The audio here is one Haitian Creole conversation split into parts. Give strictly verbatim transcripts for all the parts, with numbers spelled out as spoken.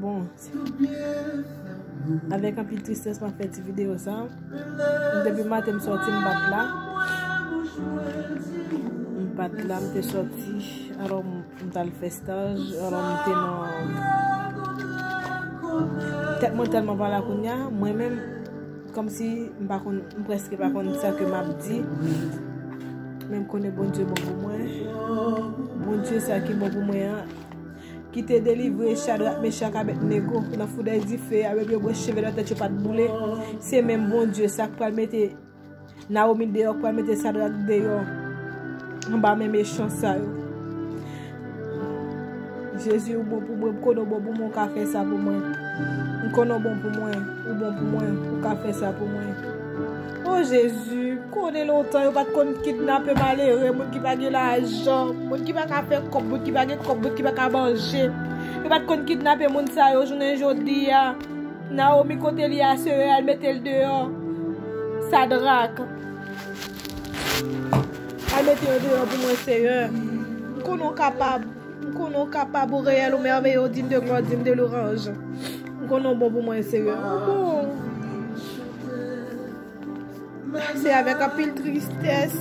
Bon, avèk anpil tristès m ap fè ti videyo sa. Depi maten m sòti, m pa t la. M pa t la, m te sòti. Alò, m, m t al fè staj. Alò, m te nan, tèt mwen tèlman pa la kounye a. Mwen menm, kòmsi m pa konn, m prèske pa konn sa ke m ap di. Men m konnen Bondye bon pou mwen. Bondye sa ki bon pou mwen an, ki te delivre Chadrak, Mechak, Abèdnego nan foudèy dife a, menm yo bwè cheve nan tèt yo pa t boule. Se menm Bondye sa k pral mete Nawomi deyò, k pral mete Chadrak deyò anba men mechan sa yo. Jezi, ou bon pou mwen, m konnen w bon pou mwen, ou ka fè sa pou mwen. M konnen w bon pou mwen, ou bon pou mwen, ou ka fè sa pou mwen. O Jezi, m konnen lontan yo pa t konn kidnape malere, moun ki pa gen lajan, moun ki pa ka fè kòb, moun ki pa gen kòb, moun ki pa ka manje. Yo pa t konn kidnape moun sa yo jounen jodi a. Nawomi kote li a, Seyè, al mete l deyò. Sadrak. Al mete yo deyò pou mwen, Seyè. M konnen w kapab. M konnen w kapab, ou reyèl, ou mèveye, ou digne de glwa, ou digne de louanj. M konnen w bon pou mwen, Seyè. Ou bon. Se avèk anpil tristès.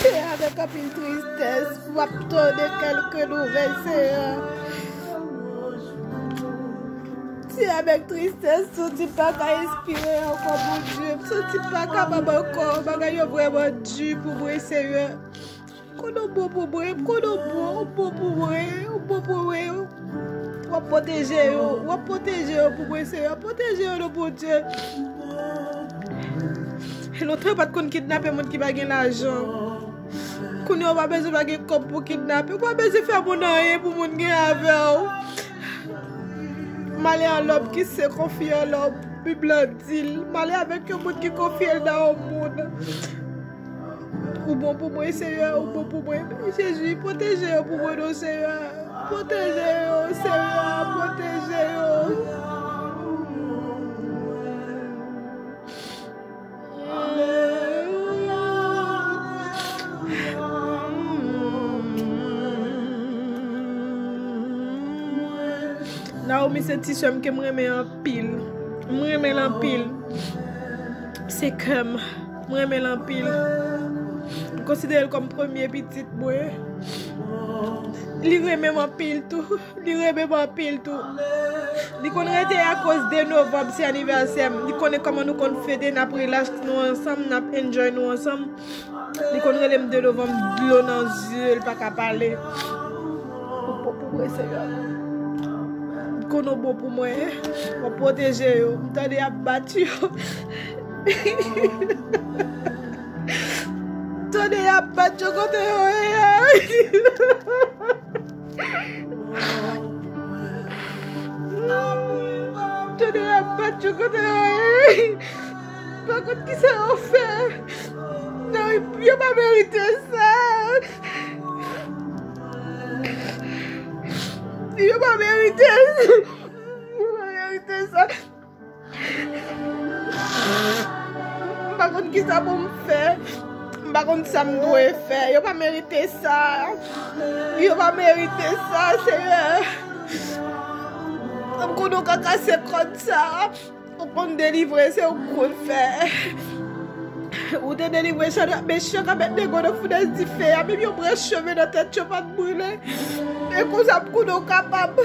Se avèk anpil tristès. W ap tande kèlke nouvèl, Seyè. Se avèk tristès, m santi m pa ka respire ankò, Bondye. M santi m pa kapab ankò. Bagay yo vrèman di pou mwen, Seyè. Konnen w bon pou mwen, konnen w bon, w bon pou mwen, w bon pou mwen. W ap pwoteje yo, w ap pwoteje yo pou mwen, Seyè. Pwoteje yo, non, Bondye. E lontan yo pa t konn kidnape moun ki pa gen lajan. Kounye a w pa bezwen pa gen kòb pou kidnape. Ou pa bezwen fè moun anyen pou moun gen avè w. Malè a lòm ki se konfye a lòm, Bib la di l. Malè avèk yon moun ki konfye l nan yon moun. Ou bon pou mwen, Seyè, ou bon pou mwen. Jezi, pwoteje yo pou mwen, non, Seyè. Pwoteje yo, Seyè, pwoteje yo. Nawomi se ti sè m ke m renmen anpil. M renmen l anpil. Se kè m. M renmen l anpil. M konsidere l kòm premye pitit mwen. Li renmen m anpil tou. Li renmen m anpil tou. Li konn rete akoz de novanm se anivèsè m. Li konnen kòman nou konn fete, n ap relax nou ansanm, n ap enjoy nou ansanm. Li konn rele m de novanm, dlo nan zye, li pa ka pale. Ou bon pou mwen, Seyè. M konnen w bon pou mwen. W ap pwoteje yo. M tande y ap bat yo. Tande y ap bat yo kote yo ye a. Tande y ap bat yo kote yo ye. Pa konn kisa yo fè. Non, yo pa merite sa. Yo pa merite. Yo pa merite sa. M pa konn kisa pou m fè. M pa konn sa m dwe fè. Yo pa merite sa. Yo pa merite sa, Seyè. M konnen w ka kase kòd sa. Ou konn delivre, se ou k konn fè. Ou te delivre Chadrak, Mechak, Abèdnego nan founèz dife a. Menm yon branch cheve nan tèt yo pa t brile. E konsa m konnen w kapab.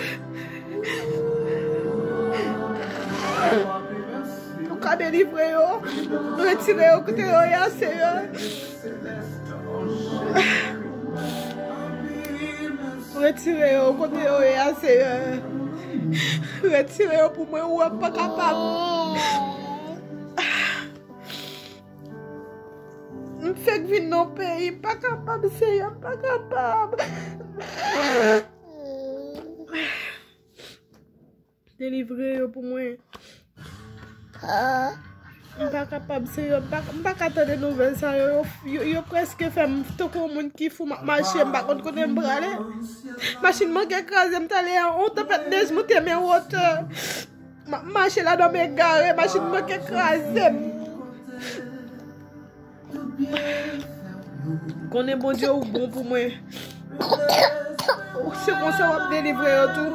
Ou ka delivre yo. Retire yo kote yo ye a, Seyè. Retire yo kote yo ye a, Seyè. Retire yo pou mwen, ou wè m pa kapab. M fèk vin nan peyi, m pa kapab, Seyè, m pa kapab. Delivre yo pou mwen. M pa kapab, Seyè, m pa, m pa ka tande nouvèl sa yo. Yo, yo, yo prèske fè m tankou yon moun ki fou, m ap mache, m pa konn kote m prale. Machin mwen gen kraze, m t ale a yon tanpèt nèj, moute men wotè. M ap mache ladan m egare, machin mwen gen kraze m. Konnen Bondye ou bon pou mwen. Se konsa w ap delivre yo tou.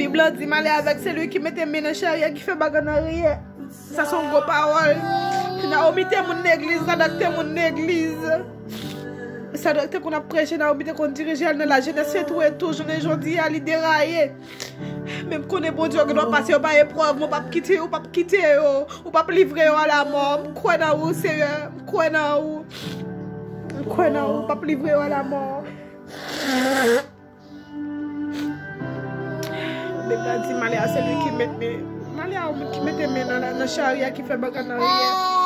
Bib la di, malè avèk seli ki mete men nan chari a ki fè bagay nan riyè. Sa se yon gwo pawòl. Naomi te moun legliz, Sadrak te moun legliz. Sadrak te konn ap preche, Naomi te konn dirije l nan lajenès, se tou e tou, jounen jodi a, li deraye. Men m konnen Bondye gen dwa pase yo pa eprèv, men w p ap kite yo, w p ap kite yo, w p ap livre yo a lamò. M kwè nan ou, Seyè, m kwè nan ou. M kwè nan ou, w p ap livre yo a lamò. Bib la di, malè a seli ki mete, malè a moun ki mete men nan, nan chari a ki fè bagay nan riyè.